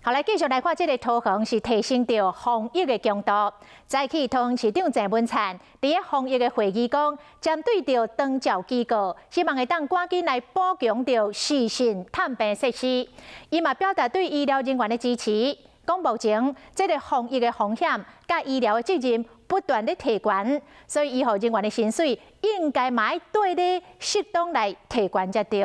好，來繼續來看這个桃園是提升著防疫的強度。早起桃園市長鄭文燦佇咧防疫的會議講，針對著長照機構，希望會當趕緊來補強著視訊探病設施。伊嘛表達對醫療人員的支持，講目前這个防疫的風險佮醫療的責任不斷咧提懸，所以醫護人員的薪水應該嘛愛綴咧適當來提懸才對。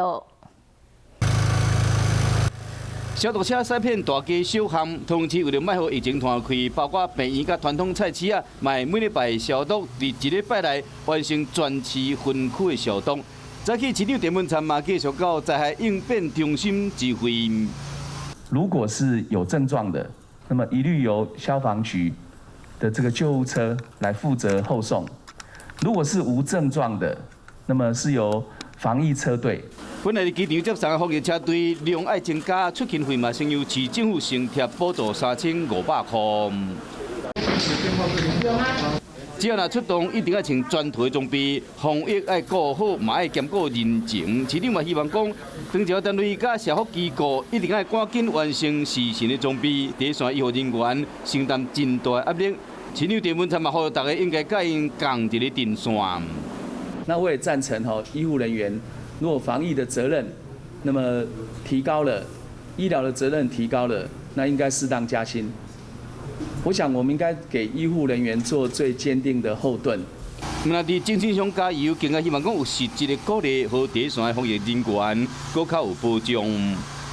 消毒車駛遍大街小巷，桃園市為著莫予疫情傳開，包括病院佮傳統菜市仔，嘛會每禮拜消毒，佇一禮拜內完成全市分區的消毒。早起市長鄭文燦嘛繼續到災害應變中心指揮。如果是有症狀的，那麼一律由消防局的這個救護車來負責後送；如果是無症狀的，那麼是由防疫車隊。本來佇機場接送的防疫車隊量愛增加，出勤費嘛先由市政府先貼補助3500塊。只要若出動，一定愛穿全套的裝備，防疫愛顧好，嘛愛兼顧人情。市長嘛希望講，長照單位佮社福機構一定愛趕緊完成視訊的裝備，第一線醫護人員承擔真大的壓力。市長鄭文燦嘛呼籲大家應該佮𪜶仝一個陣線。那我也贊成吼，醫護人員如果防疫的責任，那麼提高了，醫療的責任提高了，那應該適當加薪。我想我們應該給醫護人員做最堅定的後盾。毋但佇精神上加油，更加希望講有實質的鼓勵，予第一線的防疫人員閣較有保障。